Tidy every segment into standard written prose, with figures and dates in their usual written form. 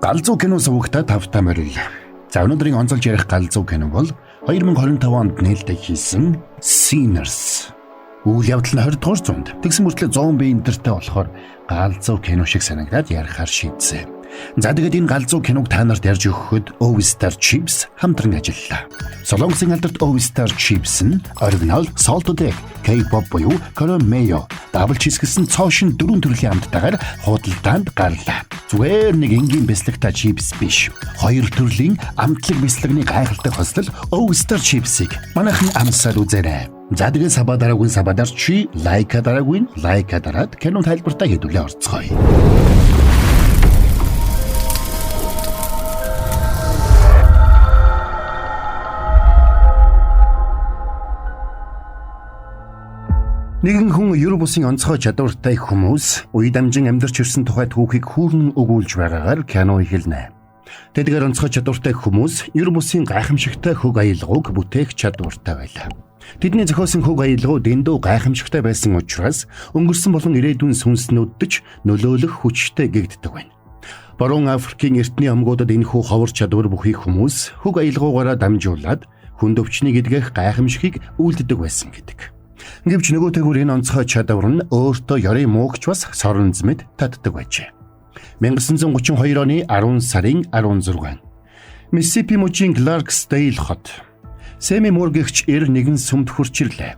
Галзуу кино сувагта тавтай морил. За, өнөөдрийн онцолж ярих галзуу кино бол 2025 онд нээлттэй хийсэн Sinners. Үйл явдал нь 20 дугаар зуунд. Тэгсэн мөртлөө зомби энтертэй болохоор галзуу кино шиг санагдаад ярихаар шийдсэн. За, тэгээд энэ галзуу киног та нарт ярьж өгөхөд O-Star Chips хамтран ажиллалаа. Солонгосын алдарт O-Star Chips нь original salted egg, K-pop буюу Korean mayo, double cheese гэсэн цоо шинэ дөрвөн төрлийн амттайгаар худалдаанд гарлаа. Зүгээр нэг энгийн бяслагтай чипс биш. Хоёр төрлийн амтлаг бяслагны гайхалтай хослол O-Star Chips-ийг манайхан амсаад үзээрэй. За, тэгээд sub аа дараагүй sub аа дарчи, like аа дараагүй like аа дараад кино тайлбартаа хэдүүлээ орцгоё. Нэгэн хүн ер бусын онцгой чадвартай хүмүүс үе дамжин амьдарч ирсэн тухай түүхийг хүүрнэн өгүүлж байгаагаар кино эхэлнэ. Тэдгээр онцгой чадвартай хүмүүс ер бусын гайхамшигтай хөг аялгауг бүтээх чадвартай байлаа. Тэдний зохиосон хөг аялгау дэндүү гайхамшигтай байсан учраас өнгөрсөн болон ирээдүйн сүнснүүдэд ч нөлөөлөх хүчтэй гэгддэг байна. Баруун Африкийн эртний омгуудад энэхүү ховор чадвар бүхий хүмүүс хөг аялгаугаараа дамжуулаад хүнд өвчнийг эдгэх гайхамшигыг үйлддэг байсан гэдэг. Гэвч нөгөөтэйгүр энэ онцгой чадвар нь өөртөө ёрын муугч бас соронз мэт татдаг байжээ. 1932 оны 10 сарын 16. Миссисипи мужийн Кларксдейл хот. Семи Мур гэгч эр нэгэн сүмд хурч ирлээ.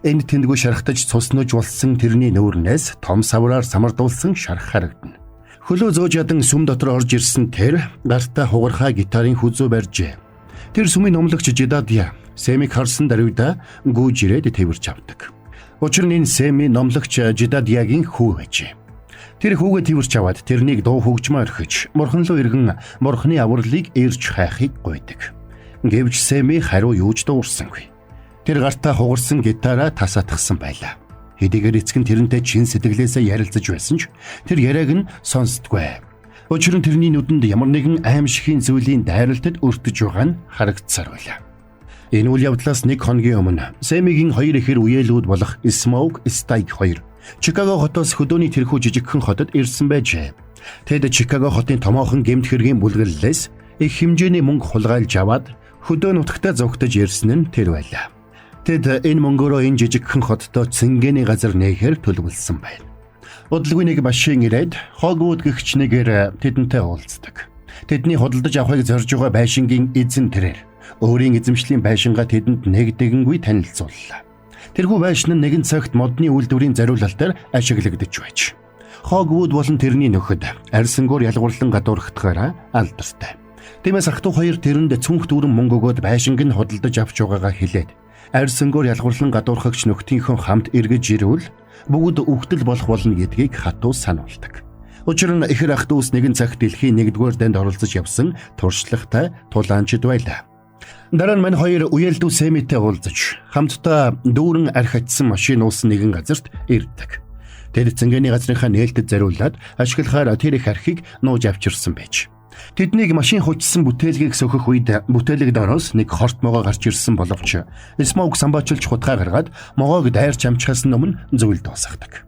Энд тэндгүй шархтаж цуснууж болсон тэрний нүүрнээс том савраар самардуулсан шарх харагдана. Хөлөө зөөж ядан сүм дотор орж ирсэн тэр гартаа хугархаа гитарын хүзүү барьжээ. Тэр сүмийн номлогч Жидадья Сэмиг харсан даруйда гүйж ирээд тэвэрч авдаг. Учир нь энэ Сэми номлогч Жидадьягийн хүү байжээ. Тэр хүүгээ тэвэрч аваад тэрнийг дуу хөгжмөө орхиж, бурхан руу эргэн бурханы авралыг ирж хайхыг гуйдаг. Гэвч Сэми хариу юу ч дуурсангүй. Тэр гартаа хугарсан гитараа тасаатгсан байлаа. Хэдийгээр эцэг нь тэрнтэй чин сэтгэлээсээ ярилцаж байсан ч тэр яриаг нь сонсдоггүй. Учир нь тэрний нүдэнд ямар нэгэн аимшигын зүйлийн дайралтад өртөж байгаа нь харагдсаар байлаа. Энэ үйл явдлаас нэг хоногийн өмнө Сэмигийн хоёр ихэр үеэлүүд болох Smoke, Stike хоёр Чикаго хотоос хөдөөний тэрхүү жижигхэн хотод ирсэн байжээ. Тэд Чикаго хотын томоохон гэмт хэргийн бүлэглэлээс их хэмжээний мөнгө хулгайлж аваад хөдөө нутагтаа зугтаж ирсэн нь тэр байлаа. Тэд энэ мөнгөөрөө энэ жижигхэн хотдоо цэнгэний газар нээхээр төлөвлөсөн байна. Удалгүй нэг машин ирээд Хогвуд гэгч нэгээр тэдэнтэй уулздаг. Тэдний худалдаж авахыг зорж байгаа байшингийн эзэн тэрээр өөрийн эзэмшлийн байшингаа тэдэнд нэг дэгэнгүй танилцууллаа. Тэрхүү байшин нь нэгэн цагт модны үйлдвэрийн зориулалтаар ашиглагдаж байж. Хогвуд болон тэрний нөхөд арьсангуур ялгуурлан гадуурхахгаараа алдартай. Тиймээс ах トゥ хоёр тэрэнд цүнх дүүрэн мөнгө өгөөд байшинг нь худалдаж авч байгаагаа хэлээд арьсангуур ялгуурлан гадуурхагч нөхдийнхөө хамт эргэж ирвэл бүгд үхтэл болох болно гэдгийг хатуу сануулдаг. Учир нь ихэр ах дүүс нэгэн цагт дэлхийн 1-р дайнд оролцож явсан туршлагатай тулаанчид байлаа. Дараа нь мань хоёр үеэлдүү Сэмитэй уулзаж хамтдаа дүүрэн архи атсан машин уусан нэгэн газарт ирдэг. Тэд цэнгэний газрынхаа нээлтэд зориулаад ашиглахаар тэр их архийг нууж авчирсан байж. Тэднийг машин хучсан бүтээлгийг сөхөх үед бүтээлэг дороос нэг хорт могоо гарч ирсэн боловч Смоук самбаачилж хутгаа гаргаад могоог дайрч амжихаас өмнө зүйл дуусгадаг.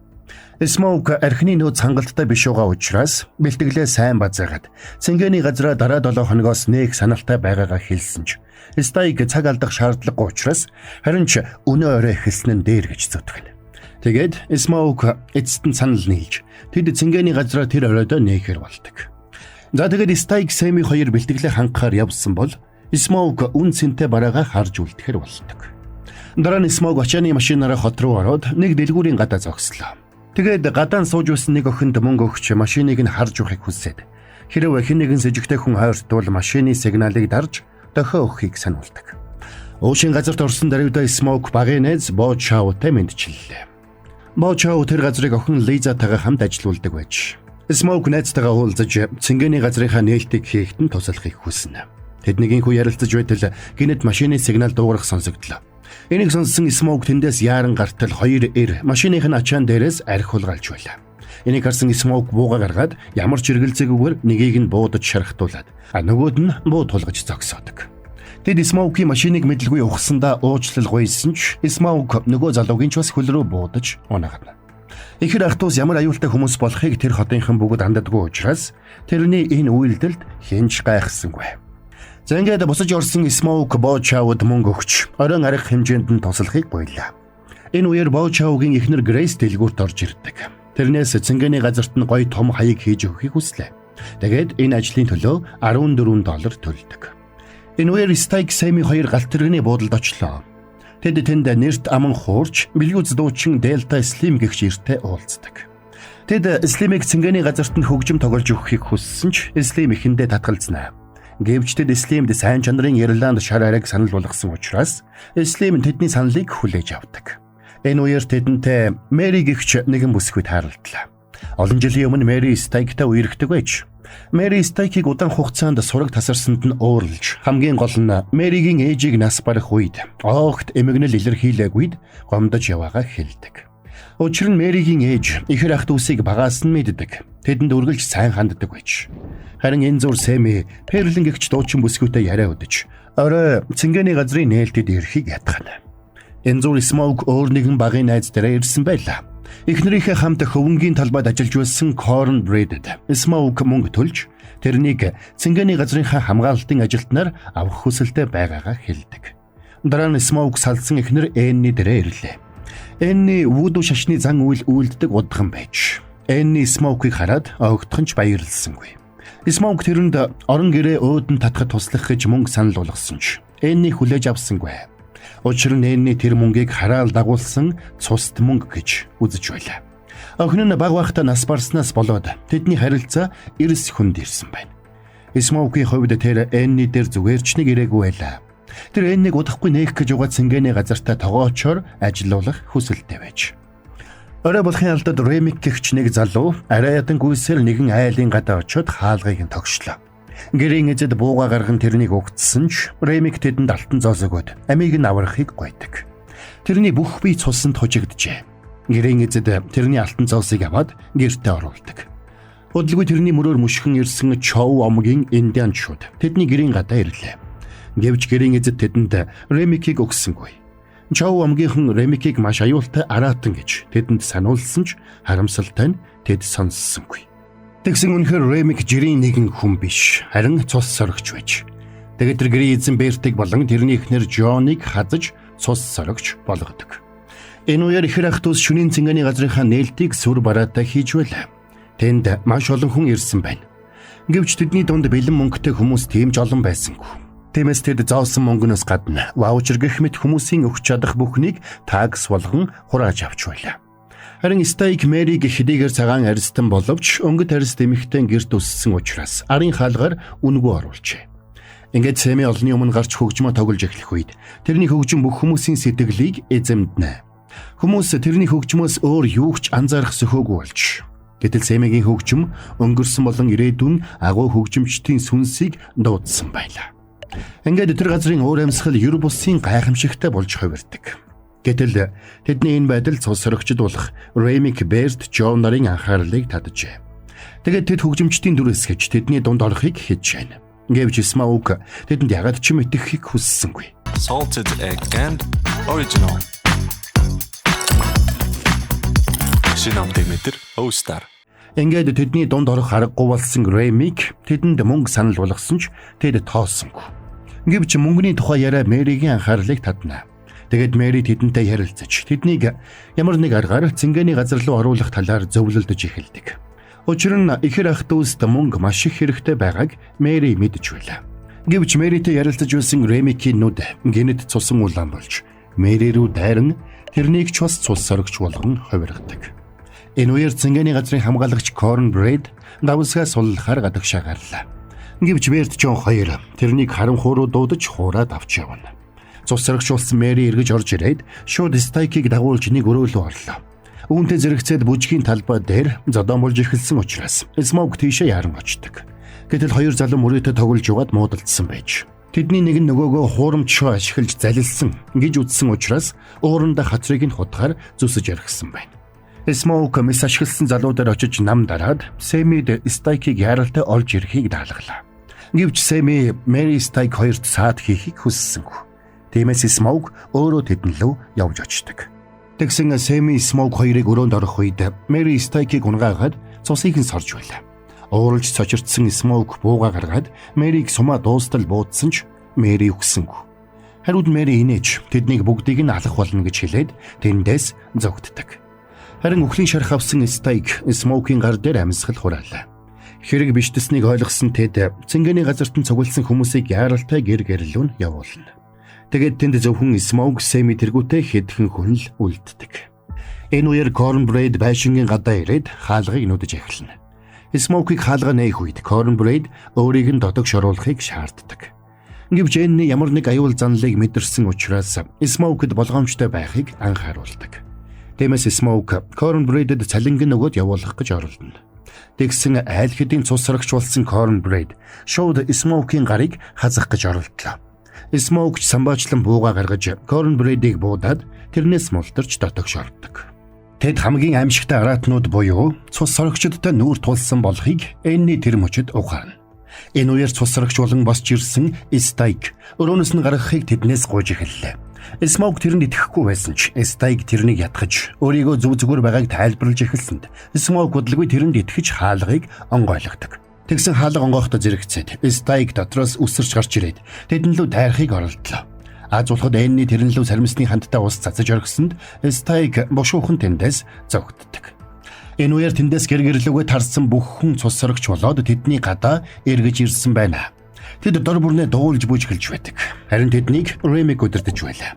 Смоук архины нөөц хангалттай биш байгаа учраас бэлтгэлээ сайн базаагаад цэнгэний газраа дараа 7 хоногоос нээх саналтай байгаагаа хэлсэн ч Стайг цаг алдах шаардлагагүй учраас харин ч өнөө орой эхэлсэн нь дээр гэж зүтгэнэ. Тэгээд Смоук эцэст нь санал нийлж тэд цэнгэний газраа тэр оройдоо нээхээр болдог. За, тэгээд Стайг Сэми хоёр бэлтгэлээ хангахаар явсан бол Смоук үн цэнтэй бараагаа харж үлдэхэр болдог. Дараа нь Смоук ачааны машинаараа хот руу ороод нэг дэлгүүрийн гадаа зогслоо. Тэгээд гадаан сууж байсан нэг охинд мөнгө өгч машиныг нь харж явахыг хүсээд хэрв хэн нэгэн сэжигтэй хүн ойртвол машины сигналыг дарж дохио өгөхийг сануулдаг. Уушийн газарт орсон даруйда Смоук багын найз Бо Чаутай мэндчиллээ. Бо Чау тэр газрыг охин Лизатайгаа хамт ажилуулдаг байж. Смоук найзтайгаа уулзаж цэнгэний газрынхаа нээлтийг хийхэд нь туслахыг хүснэ. Тэднийг хүү ярилцаж байтал гинэт машины сигнал дуугарах сонсогдлоо. Энийг сонссон Смоук тэндээс яаран гартал хоёр эр машиных нь ачаан дээрээс архи хулгайлж байлаа. Энийг харсан Смоук бууга гаргаад ямар ч эргэлзээгүйгээр нэгийг нь буудаж шархтуулад, а нөгөөд нь буу тулгаж зогсоодог. Тэд Смоукийн машиныг мэдлгүй ухсандаа уучлал гуйсан ч Смоук нөгөө залуугийн ч бас хөл рүү буудаж унагна. Ихэр ах дүүс ямар аюултай хүмүүс болохыг тэр хотынхан бүгд андадгүй учраас тэрний энэ үйлдэлд хэн ч гайхсангүй. За ингээд бусаж орсон Смоук Бо Чауд мөнгө өгч оройн арга хэмжээнд нь туслахыг гуйлаа. Энэ үеэр Бо Чаугийн эхнэр Грейс дэлгүүрт орж ирдэг. Тэрнээс цэнгэний газарт нь гоё том хаяг хийж өгөхийг хүслээ. Тэгээд энэ ажлын төлөө $14 төлдөг. Энэ үеэр Стайк Сэмми хоёр галт тэрэгний буудалд очлоо. Тэд тэнд нэрт аман хуурч бэлгүүц дуучин Делта Слим гэгч эртээ уулздаг. Тэд Слимийг цэнгэний газарт нь хөгжим тоглож өгөхийг хүссэн ч Слим эхэндээ татгалзнаа. Гэвч тэд Слимд сайн чанарын Ирланд шар арайг санал болгосон учраас Слим тэдний саналыг хүлээж авдаг. Энэ үеэр тэдэнтэй Мэри гэгч нэгэн бүсгүй тааралдлаа. Олон жилийн өмнө Мэри Стайктай үерхдэг байж Мэри Стайкийг удаан хугацаанд сураг тасарсанд нь уурлж, хамгийн гол нь Мэригийн ээжийг нас барах үед огт эмгэнэл илэрхийлээгүйд гомдож яваагаа хэлдэг. Учир нь Мэригийн ээж ихэр ах дүүсийг багаас нь мэддэг. Тэдэнд үргэлж сайн ханддаг байж. Харин энэ зур Сэми Перлин гэгч дуучин бүсгүйтэй яриа өдөж, орой цэнгэний газрын нээлтэд ирэхийг ятгана. Энэ зур Смоук өөр нэгэн багын найз дээрээ ирсэн байлаа. Эхнэрийнхээ хамт хөвөнгийн талбайд ажиллаж байсан Корн Брэдэд Смоук мөнгө төлж тэрнийг цэнгэний газрынхаа хамгаалалтын ажилтнаар авах хүсэлтэй байгаагаа хэлдэг. Дараа нь Смоук салсан эхнэр Энни дээрээ ирлээ. Энни вуду шашны зан үйл үйлддэг удхан байж. Энни Смоукийг хараад огтхон ч баярлсангүй. Смоук тэрэнд орон гэрээ өөдөн татахад туслах гэж мөнгө санал болгосон ч Энни хүлээж авсангүй. Учир нь Энни тэр мөнгийг хараал дагуулсан цуст мөнгө гэж үзэж байлаа. Охин нь баг байхдаа нас барснаас болоод тэдний харилцаа эрс хүнд ирсэн байна. Смоукийн хувьд тэр Энни дээр зүгээр ч нэг ирээгүй байлаа. Тэр Эннийг удахгүй нээх гэж байгаа цэнгэний газартаа тогоочоор ажилуулах хүсэлтэй байж. Орой болохын алдад Ремик гэгч нэг залуу арай ядан гүйсээр нэгэн айлын гадаа очиод хаалгыг нь тогшлоо. Гэрийн эзэд бууга гарган тэрнийг угтсан ч Ремик тэдэнд алтан зоос өгөөд амийг нь аврахыг гуйдаг. Тэрний бүх бие цусанд хужигджээ. Гэрийн эзэд тэрний алтан зоосыг аваад гэртээ оруулдаг. Удалгүй тэрний мөрөөр мөшгөн ирсэн Чоу омгийн индианчууд тэдний гэрийн гадаа ирлээ. Гэвч гэрийн эзэд тэдэнд Ремикийг өгсөнгүй. Чоу омгийнхан Ремикийг маш аюултай араатан гэж тэдэнд сануулсан ч харамсалтай нь тэд сонссонгүй. Тэгсэн үнэхээр Ремик жирийн нэгэн хүн биш, харин цус сорогч байж. Тэгээд тэр гэрийн эзэн Бертиг болон тэрний эхнэр Джоныг хазаж цус сорогч болгодог. Энэ үеэр ихэр ах дүүс шөнийн цэнгэний газрынхаа нээлтийг сүр бараатай хийж байлаа. Тэнд маш олон хүн ирсэн байна. Гэвч тэдний дунд бэлэн мөнгөтэй хүмүүс тийм ч олон байсангүй. Тиймээс тэд зоосон мөнгөнөөс гадна ваучер гэх мэт хүмүүсийн өгч чадах бүхнийг такс болгон хурааж авч байлаа. Харин Стайк Мэриг хэдийгээр цагаан арьстан боловч өнгөт арьст эмэгтэй гэрт өссөн учраас арын хаалгаар үнэгүй оруулжээ. Ингээд Сэми олонний өмнө гарч хөгжмөө тоглож эхлэх үед тэрний хөгжим бүх хүмүүсийн сэтгэлийг эзэмдэнэ. Хүмүүс тэрний хөгжмөөс өөр юу ч анзаарах сөхөөгүй болж. Гэтэл Сэмигийн хөгжим өнгөрсөн болон ирээдүйн агуу хөгжимчдийн сүнсийг дуудсан байлаа. Ингээд тэр газрын уур амьсгал ер бусын гайхамшигтай болж хувирдаг. Гэтэл тэдний энэ байдал цус сорогчд болох Ремик, Берт, Джон нарын анхаарлыг татжээ. Тэгээд тэд хөгжимчдийн дүр эсгэж тэдний дунд орохыг хичээнэ. Гэвч Смоук тэдэнд ягаад ч юм итгэхийг хүссэнгүй. Salted egg and original. Шинэ амтыг мэдэр Ostar. Ингээд тэдний дунд орох аргагүй болсон Ремик тэдэнд мөнгө санал болгосон ч тэд тоосонгүй. Гэвч мөнгөний тухай яриа Мэригийн анхаарлыг татна. Тэгээд Мэри тэдэнтэй ярилцаж тэднийг ямар нэг аргаар цэнгэний газар руу оруулах талаар зөвлөлдөж эхэлдэг. Учир нь ихэр ах дүүст мөнгө маш их хэрэгтэй байгааг Мэри мэдэж байлаа. Гэвч Мэритэй ярилцаж байсан Ремикийн нүд гэнэт цусан улаан болж Мэри рүү дайран тэрнийг ч бас цус сорогч болгон хувиргадаг. Энэ үеэр цэнгэний газрын хамгаалагч Корн Брэд давсгаа суллахаар гадагшаа гарлаа. Гэвч Берт Джон хоёр тэрнийг харанхуй руу дуудаж хуураад авч явна. Цус сорогч болсон Мэри эргэж орж ирээд шууд Стайкийг дагуулж нэг өрөөлөө орлоо. Үүнтэй зэрэгцээд бүжгийн талбай дээр зодоон болж эхэлсэн учраас Смоук тийшээ яран очдог. Гэтэл хоёр залуу мөрөөдө тоглож яваад муудалдсан байж. Тэдний нэг нь нөгөөгөө хуурамч шоо ашиглаж залилсан гэж үзсэн учраас уурандаа хацрыг нь хутгаар зүсэж яргсан байна. Смоук мис ашигласан залуу дээр очиж нам дараад Сэмид Стайкийг яаралтай олж ирэхийг даалгалаа. Гэвч Сэми Мэри Стайк хоёрт саад хийхийг хүссэнгүй. Тиймээс Смоук өөрөө тэдэн лөө явж очдог. Тэгсэн Сэми Смоук хоёрыг өрөөнд орох үед Мэри Стайкийг унгаагаад цусыг нь сорж байлаа. Ууралж цочирдсан Смоук бууга гаргаад Мэрийг сумаа дуустал буудсан ч Мэри үхсэнгүй. Хариуд Мэри инээж тэднийг бүгдийг нь алах болно гэж хэлээд тэндээс зогтдог. Харин үхлийн шарх авсан Стайк Смоукийн гар дээр амьсгал хураалаа. Хэрэг биштсэнийг ойлгосон тэд цэнгэний газарт нь цугласан хүмүүсийг яаралтай гэр гэрлүү нь явуулна. Тэгээд тэнд зөвхөн Смоук, Сэми тэргүүтээ хэдхэн хүн л үлддэг. Энэ үеэр Корнбред байшингийн гадаа ирээд хаалгыг нүдэж эхэлнэ. Смоукийг хаалга нээх үед Корнбред өөрийг нь дотогш оруулахыг шаарддаг. Гэвч Энни ямар нэг аюул занлыг мэдэрсэн учраас Смоукд болгоомжтой байхыг анхааруулдаг. Тиймээс Смоук Корнбредэд цалинг нь өгөөд явуулах гэж оролдоно. Тэгсэн айл хэдийн цус сорогч болсон Корнбред шууд Смоукийн гарыг хазах гэж оролдлоо. Смоук ч самбаачлан бууга гаргаж Корнбредийг буудаад тэрнээс мултарч дотогш ордог. Тэд хамгийн аимшигтай араатнууд буюу цус сорогчдтой нүүр тулсан болохыг Энни тэр мөчөд ухаарна. Энэ үеэр цус сорогч болон босч ирсэн Стайк өрөөнөөс нь гаргахыг тэднээс гуйж эхэллээ. Смоук тэрэнд итгэхгүй байсан ч Стайк тэрнийг ятгах өөрийгөө зөв зүгээр байгааг тайлбарлаж эхэлсэнд Смоук удалгүй тэрэнд итгэж хаалгыг онгойлгодог. Тэгсэн хаалга онгохдоо зэрэгцээд Стайк дотроос үсэрч гарч ирээд тэдэн лүү дайрахыг оролдлоо. Аз болоход Энни тэрэн лүү сармисны хандтай ус цацаж оргисонд Стайк бушуухан тэндээс зогтдог. Энэ үеэр тэндээс гэр гэрлүүгээ тарсан бүх хүн цус сорогч болоод тэдний гадаа эргэж ирсэн байна. Тэд дор бүрнээ дуулж бүжгэлж байдаг. Харин тэднийг Ремик удирдах байлаа.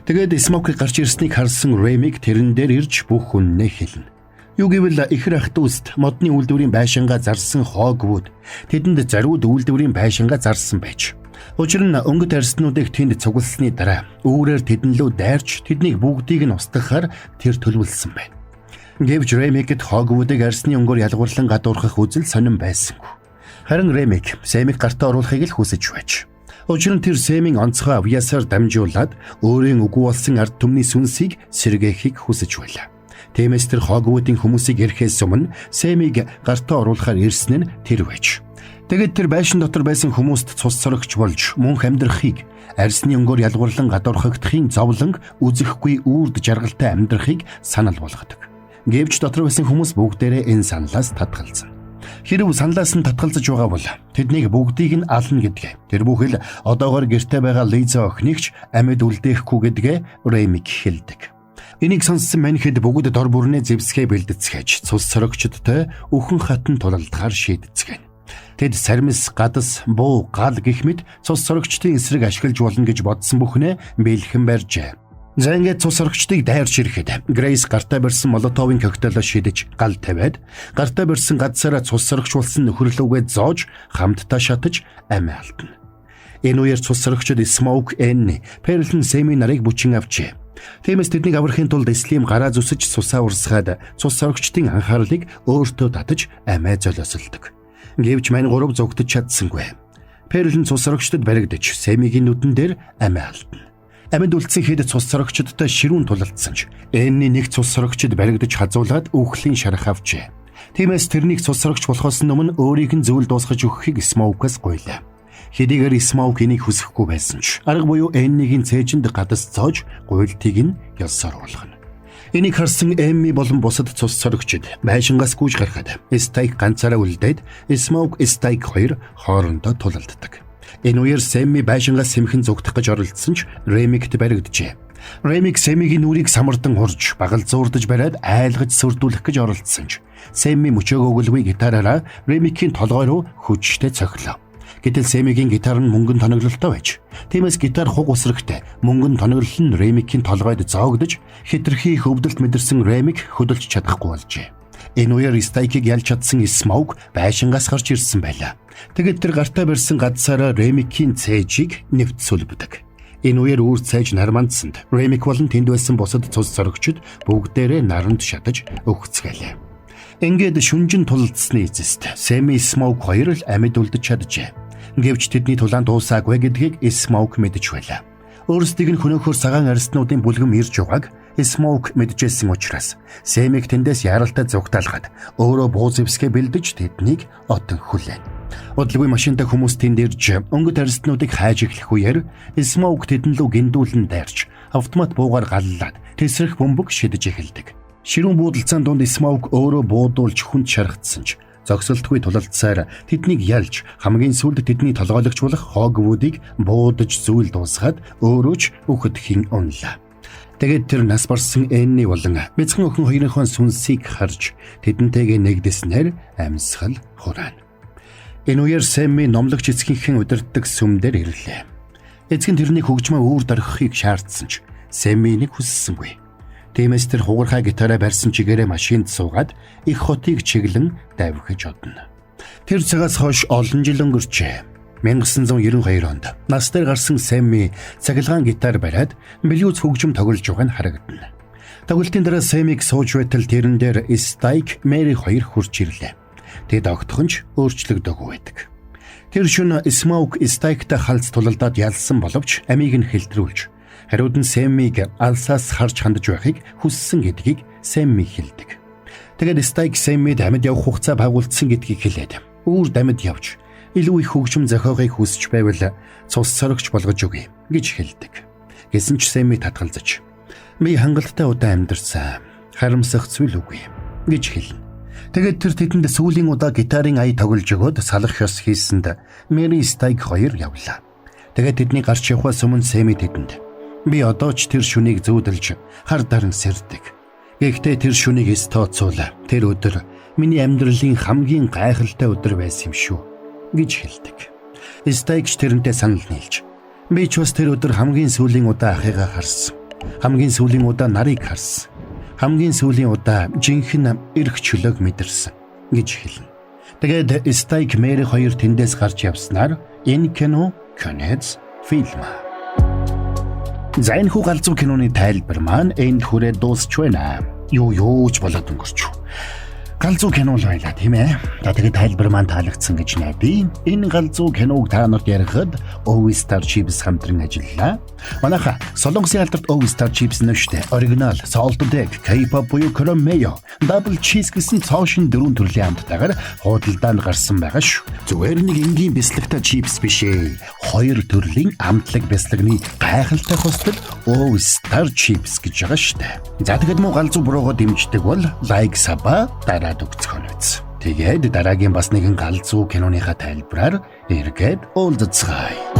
Тэгээд Смокийг гарч ирснийг харсан Ремик тэрэн дээр ирж бүх хүннээ хэлнэ. Юу гэвэл ихэр ах дүүст модны үйлдвэрийн байшингаа зарсан Хогвуд тэдэнд зориуд үйлдвэрийн байшингаа зарсан байж. Учир нь өнгөт арьснуудыг тэнд цугласны дараа үүрээр тэдэн лүү дайрч тэднийг бүгдийг нь устгахаар тэр төлөвлөсөн байна. Гэвч Ремикэд Хогвудыг арьсны өнгөөр ялгуурлан гадуурхах үзэл сонин байсангүй. Харин Ремик Сэмийг гартаа оруулахыг л хүсэж байж. Учир нь тэр Сэмийн онцгой авьяасаар дамжуулаад өөрийн үгүй болсон ард түмний сүнсийг сэргээхийг хүсэж байлаа. Тиймээс тэр Хогвудын хүмүүсийг ирэхээс өмнө Сэмийг гартаа оруулахаар ирсэн нь тэр байж. Тэгээд тэр байшин дотор байсан хүмүүст цус сорогч болж мөнх амьдрахыг, арьсны өнгөөр ялгуурлан гадуурхагдахын зовлонг үзэхгүй үрд жаргалтай амьдрахыг санал болгодог. Гэвч дотор байсан хүмүүс бүгдээрээ энэ саналаас татгалзана. Хэрв саналаас нь татгалзаж байгаа бол тэднийг бүгдийг нь ална гэдгээ. Тэр бүхэл одоогор гэрте байгаа Лиза охиныг ч амьд үлдээхгүй гэдгээ Ремик хэлдэг. Энийг сонссон маньхэд бүгд дор бүрнээ зэвсгээ бэлдэцгээж цус сорогчдтой үхэн хатан тулалдахаар шийдцгээнэ. Тэд сармис, гадас, буу, гал гэх мэт цус сорогчдын эсрэг ашиглаж болно гэж бодсон бүхнээ бэлхэн барьжээ. За ингээд цус сорогчдыг дайрч ирэхэд Грейс гартаа барьсан молотовын коктейлоо шидэж гал тавиад гартаа барьсан гадсаараа цус сорогч болсон нөхөрлүүгээ зоож хамтдаа шатаж амиа алдна. Энэ үеэр цус сорогчид Смоук, Энни, Перлэн, Сэми нарыг бүчин авчээ. Тиймээс тэднийг аврахын тулд Слим гараа зүсэж цусаа урсгаад цус сорогчдын анхаарлыг өөртөө татаж амиа золиослдог. Гэвч мань гурав зугтаж чадсангүй. Перлэн цус сорогчдод баригдаж Сэмигийн нүдэн дээр амиа алдна. Амьд үлдсэн хэд цус сорогчдтой ширүүн тулалдсан ч Энни нэг цус сорогчд баригдаж хазуулаад үхлийн шарах авчээ. Тиймээс тэрнийг цус сорогч болохоос өмнө өөрийг нь зөвл дуусгаж өгөхийг Смоукаас гуйлаа. Хэдийгээр Смоук энийг хүсэхгүй байсан ч арга буюу Эннигийн цээжинд гадас зоож гуйлтыг нь ёсоор болгоно. Энийг харсан Эмми болон бусад цус сорогчид байшингаас гүйж гарахад Стайк ганцаараа үлдээд Смоук, Стайк хоёр хоорондоо тулалддаг. Энэ үеэр Сэмми байшингаас сэмхэн зүгтэх гэж оролдсон ч Ремикт баригджээ. Ремик Сэмигийн нүрийг самардан хурж багалзуурдаж бариад айлгаж сүрдүүлэх гэж оролдсон ч Сэмми мөчөөгөөлгүй гитараараа Ремикийн толгой руу хүчтэй цохилоо. Гэтэл Сэмигийн гитар нь мөнгөн тоноглолтой байж. Тиймээс гитар хуг усрагтай мөнгөн тоноглол нь Ремикийн толгойд зоогдож хэтэрхий хөвдөлт мэдэрсэн Ремик хөдөлж чадахгүй болжээ. Энэ үеэр Стайкийг ялж чадсан Смоук байшингаас гарч ирсэн байлаа. Тэгээд тэр гартаа барьсан гадсаараа Ремикийн цээжийг нэвтсүүлбэдэг. Энэ үеэр үүр цээж нармандсанд Ремик болон тэнд байсан бусад цус сорогчид бүгдээрээ наранд шатаж өгцгээлээ. Ингээд шүнжин тулалдсны эцэст Семи Смоук хоёр л амьд үлдэж чаджээ. Гэвч тэдний тулаан дуусаагүй гэдгийг Смоук мэдэж байлаа. Өөрсдийг нь хөнөөхөөр цагаан арьснуудын бүлгэм ирж байгааг Смоук мэджээсэн учраас Сэмиг тэндээс яралтай зүгтаалгаад өөрөө буу зэвсгээ бэлдэж тэднийг отон хүлээн. Удалгүй машинтай хүмүүс тэнд ирж өнгөт арьснуудыг хайж эхлэх үеэр Смоук тэдэн лүү гиндүүлэн дайрч автомат буугаар галлаад тэсрэх бөмбөг шидэж эхэлдэг. Ширүүн буудалцаан дунд Смоук өөрөө буудуулж хүнд шархтсан ч зогсолтгүй тулалдсаар тэднийг ялж хамгийн сүүлд тэдний толгойлогч болох Хогвудыг буудаж зүйл дуусгаад өөрөө ч үхэдхийн унлаа. Тэгээд тэр нас барсан Энни болон бяцхан охин хоёрынхоо сүнсийг харж тэдэнтэйгээ нэгдэснээр амьсгал хураана. Энэ үеэр Сэмми номлогч эцгийнхээ удирддаг сүм дээр ирлээ. Эцэг нь тэрнийг хөгжмөө үүр дорхихыг шаардсан ч Сэмми нэг хүссэнгүй. Тиймээс тэр хугархай гитараа барьсан чигээрээ машинд суугаад их хотыг чиглэн давхиж одно. Тэр цагаас хойш олон жил өнгөрчээ. 1992 онд нас дээр гарсан Сэмми цахилгаан гитар бариад блюз хөгжим тоглож байгаа нь харагдана. Тоглолтын дараа Сэммиг сууж байтал тэрэн дээр Стайк, Мэри хоёр хурж ирлээ. Тэд огтхон ч өөрчлөгдөөгүй байдаг. Тэр шөнө Смоук Стайктай халз тулалдаад ялсан боловч амийг нь хэлтрүүлж хариуд нь Сэммиг алсаас харж хандаж байхыг хүссэн гэдгийг Сэмми хэлдэг. Тэгээд Стайк Сэммид амьд явах хугацаа багуулсан гэдгийг хэлээд үүр дамид явж илүү их хөгжим зохиохыг хүсэж байвал цус сорогч болгож өгье гэж хэлдэг. Гэсэн ч Сэмми татгалзаж би хангалттай удаан амьдарсан. Харамсах зүйл үгүй гэж хэлнэ. Тэгээд тэр тэдэнд сүүлийн удаа гитарын ая тоглож өгөөд салах ёс хийсэнд Мэри Стайк хоёр явлаа. Тэгээд тэдний гарч явхаас өмнө Сэмми тэдэнд би одоо ч тэр шүнийг зүүдэлж хар даран сэрдэг. Гэхдээ тэр шүнийг эс тооцоол. Тэр өдөр миний амьдралын хамгийн гайхалтай өдөр байсан юм шүү гэж хэлдэг. Стайкч тэрнтэй санал нийлж би ч бас тэр өдөр хамгийн сүүлийн удаа ахыгаа харсан. Хамгийн сүүлийн удаа нарыг харсан. Хамгийн сүүлийн удаа жинхэнэ эрх чөлөөг мэдэрсэн гэж хэлнэ. Тэгээд Стайк Мэри хоёр тэндээс гарч явснаар энэ кино конец фильма. За энэ хүү галзуу киноны тайлбар маань энд хүрээ дуусч байна. Юу ч болоод өнгөрч. Галзуу кино л байлаа тийм ээ. За тэгээд тайлбар маань таалагдсан гэж найдаа. Энэ галзуу киног та нарт ярихад O-Star Chips хамтран ажиллалаа. Манайха Солонгосын алдарт O-Star Chips нь шүү дээ. Оригинал, Salted Egg, K-pop буюу Korean Mayo, Double Cheese гэсэн цоо шинэ дөрвөн төрлийн амттайгаар худалдаанд гарсан байгаа шүү. Зүгээр нэг энгийн бяслагтай чипс биш ээ. Хоёр төрлийн амтлаг бяслагны гайхалтай хосдол O-Star Chips гэж байгаа шүү дээ. За тэгэхэд муу галзуу буруугаа дэмждэг бол like sub аа дараад өгцгөөнө биз. Тэгээд дараагийн бас нэгэн галзуу киноныхаа тайлбараар эргээд уулзацгаая.